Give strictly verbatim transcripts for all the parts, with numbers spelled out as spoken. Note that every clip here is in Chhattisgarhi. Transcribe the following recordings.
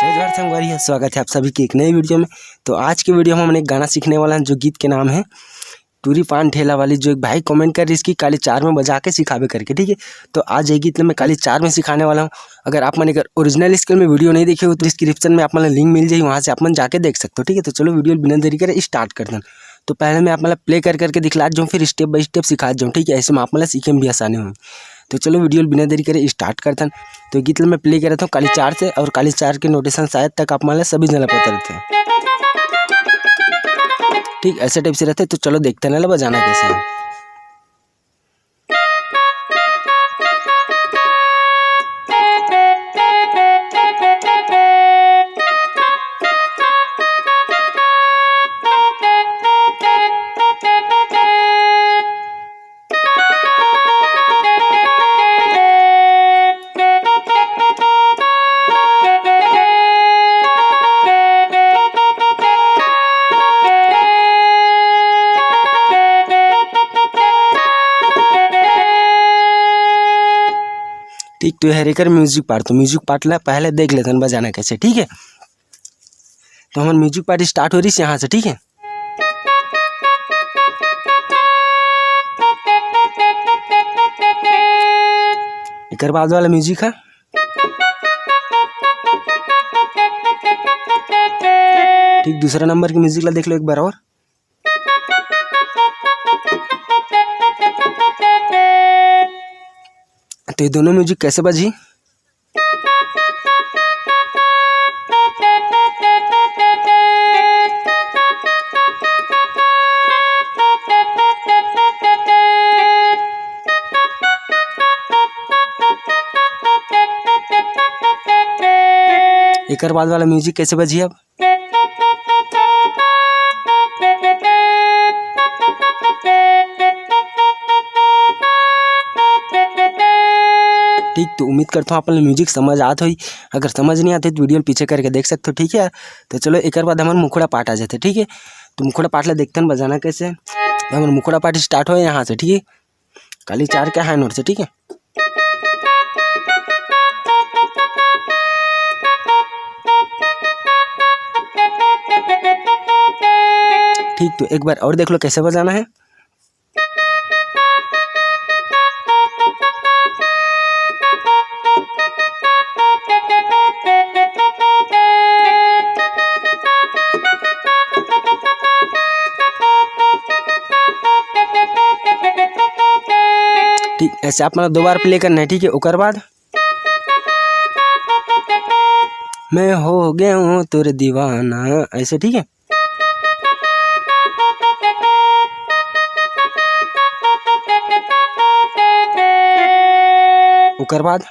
जय जोहार संगवारी हो, स्वागत है आप सभी के एक नई वीडियो में। तो आज के वीडियो में हम एक गाना सीखने वाला हैं, जो गीत के नाम है टूरी पान ठेला वाली। जो एक भाई कमेंट कर रही इसकी काली चार में बजा के सिखावे करके, ठीक है। तो आज ये गीत मैं काली चार में सिखाने वाला हूँ। अगर आप मन अगर ओरिजिनल स्केल में वीडियो नहीं देखे हो तो डिस्क्रिप्शन में आप मन लिंक मिल जाए, वहाँ से आप मन जाके देख सकते हो, ठीक है। तो चलो वीडियो बिना देरी करे स्टार्ट कर दें। तो पहले मैं आप मतलब प्ले कर करके दिखला जाऊँ, फिर स्टेप बाय स्टेप सिखा जाऊँ, ठीक है। ऐसे में आप मतलब सीखे में भी आसानी हो। तो चलो वीडियो बिना देरी करे स्टार्ट करथन। तो गीत ल मैं प्ले करत हूँ काली चार से, और काली चार के नोटेशन शायद तक आप मन ल सभी जन ल पता रहथे। ठीक ऐसे टाइप से रहथे। तो चलो देखते हैं ना बजाना कैसे है। ठीक, तो हर एकर म्यूजिक पार्ट, तो म्यूजिक पार्ट ला पहले देख लेथन बजाना कैसे, ठीक है। तो हमर म्यूजिक पार्ट स्टार्ट हो रही यहाँ से, ठीक है। एकर बाद वाला म्यूजिक है, ठीक दूसरा नंबर के म्यूजिक ला देख लो एक बार और। तो ये दोनों म्यूजिक कैसे बजी? एकर बाद वाला म्यूजिक कैसे बजी अब? ठीक, तो उम्मीद करता हूँ आप मन ल म्यूजिक समझ आत होही। अगर समझ नहीं आते तो वीडियो ल पीछे करके देख सकते हो, ठीक है। तो चलो, एकर बाद हमर मुखड़ा पार्ट आ जाते, ठीक है। तो मुखड़ा पार्ट ला देखते हैं बजाना कैसे। हमर मुखड़ा पार्ट स्टार्ट हो यहाँ से, ठीक है। काली चार के हाई नोट से, ठीक है। ठीक, तो एक बार और देख लो कैसे बजाना है। ठीक, ऐसे आप मतलब दो बार प्ले करना है, ठीक है। ओकर बाद मैं हो गया हूँ तोर दीवाना, ऐसे, ठीक है। ओकर बाद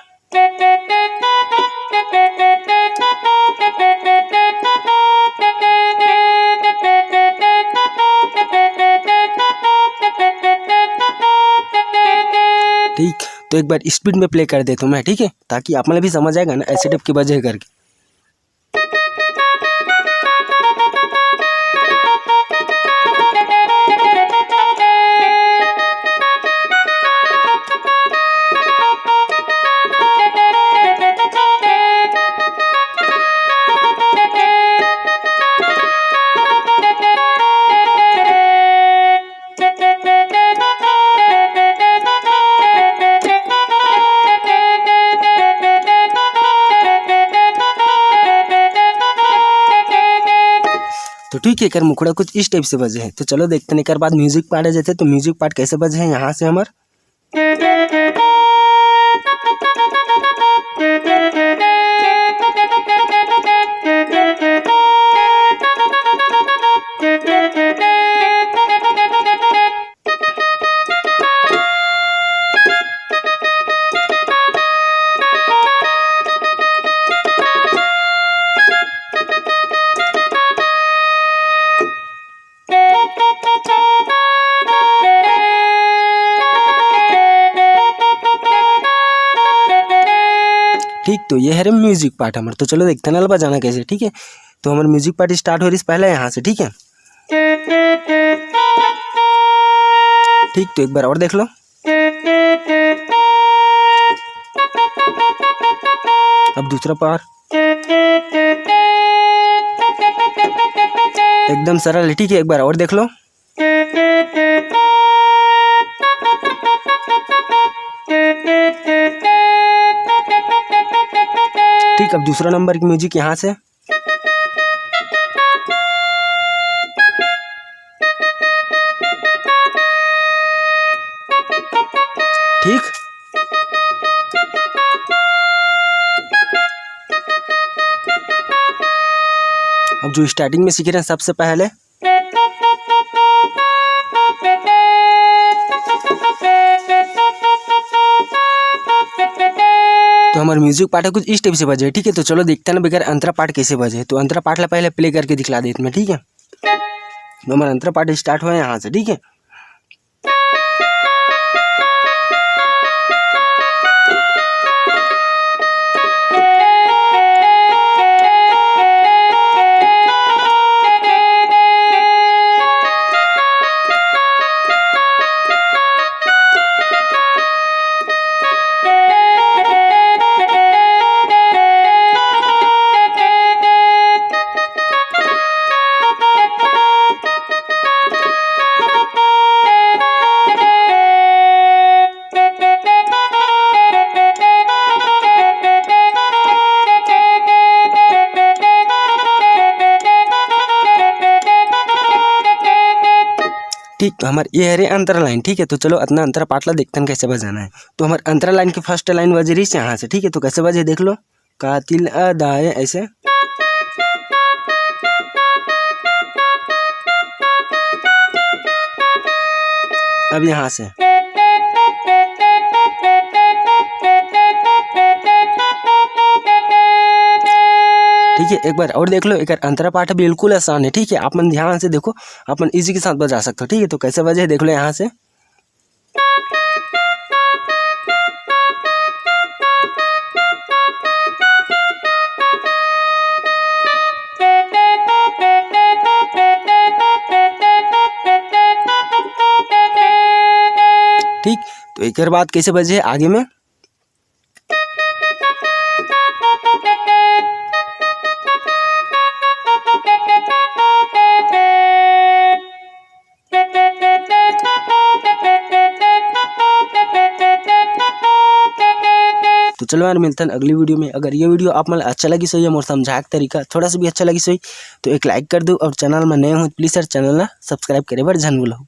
ठीक, तो एक बार स्पीड में प्ले कर देता हूँ मैं, ठीक है, ताकि आप मतलब भी समझ आएगा ना ऐसे टाइप की बजे करके। तो ठीक है, एकर मुखड़ा कुछ इस टाइप से बजे है। तो चलो देखते हैं, एकर बाद म्यूजिक पार्ट आ जाते हैं। तो म्यूजिक पार्ट कैसे बजे है यहाँ से हमर। तो ये हरे music part हमर। तो चलो देखथन एला बजाना कैसे, ठीक है। तो हमर music part start हो रहिस पहले यहाँ से, ठीक है। ठीक, तो एक बार और देख लो। अब दूसरा part। एकदम सरल है, ठीक है, एक बार और देख लो। ठीक, अब दूसरा नंबर की music यहाँ से। ठीक, अब जो starting में सीखे रहे सबसे पहले, तो हमर music part है कुछ इस type से बजे, ठीक है। तो चलो देखते हैं ना बेकर अंतरा part कैसे बजे। तो अंतरा part ला पहले play करके दिखला देते मैं, ठीक है। तो हमर अंतरा part start हुआ है यहाँ से, ठीक है। ठीक, तो हमर ये हरे अंतरा line, ठीक है। तो चलो अतना अंतरा part ला देखतन कैसे बजाना है। तो हमर अंतरा line के first line बज रही है यहाँ से, ठीक है। तो कैसे बजे देख लो, कातिल अदाए ऐसे। अब यहाँ से, ठीक है, एक बार और देख लो, एक अंतरा part है, बिल्कुल आसान है, ठीक है। आप मन ध्यान से देखो, आप मन easy के साथ बजा सकते हो, ठीक है। तो कैसे बजे देख लो यहाँ से। ठीक, तो एकर बाद कैसे बजे आगे में। तो चलो यार, मिलथन अगली video में। अगर ये video आप मन ला अच्छा लगिस होही, मोर समझाए के तरीका थोड़ा सा भी अच्छा लगिस होही, तो एक like कर दो, और channel में नए हो तो please यार channel ला subscribe करे बर झन भूलो।